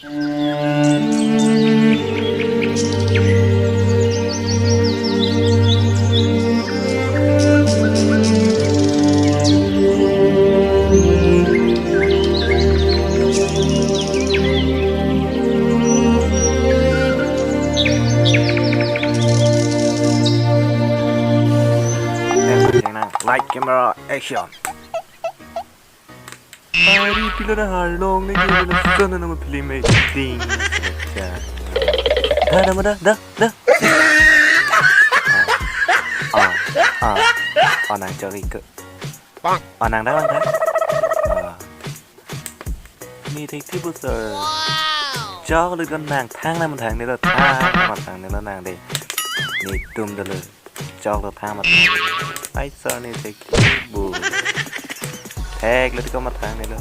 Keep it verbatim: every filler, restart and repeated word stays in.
Light, camera, action. Ari pilo na harlong ne gini na sana nama film acting. Da da da da da. Ah, ah, ah, nang cari ke. Ah, nang da, nang da. Ah. Ne thekthepo sir. Choklo ko nang thang na mathang ne lo, thang na mathang ne lo nang de. Netum dolo. Choklo thang mathang. Ai sir ne thekthepo. Theklo ko mathang ne lo.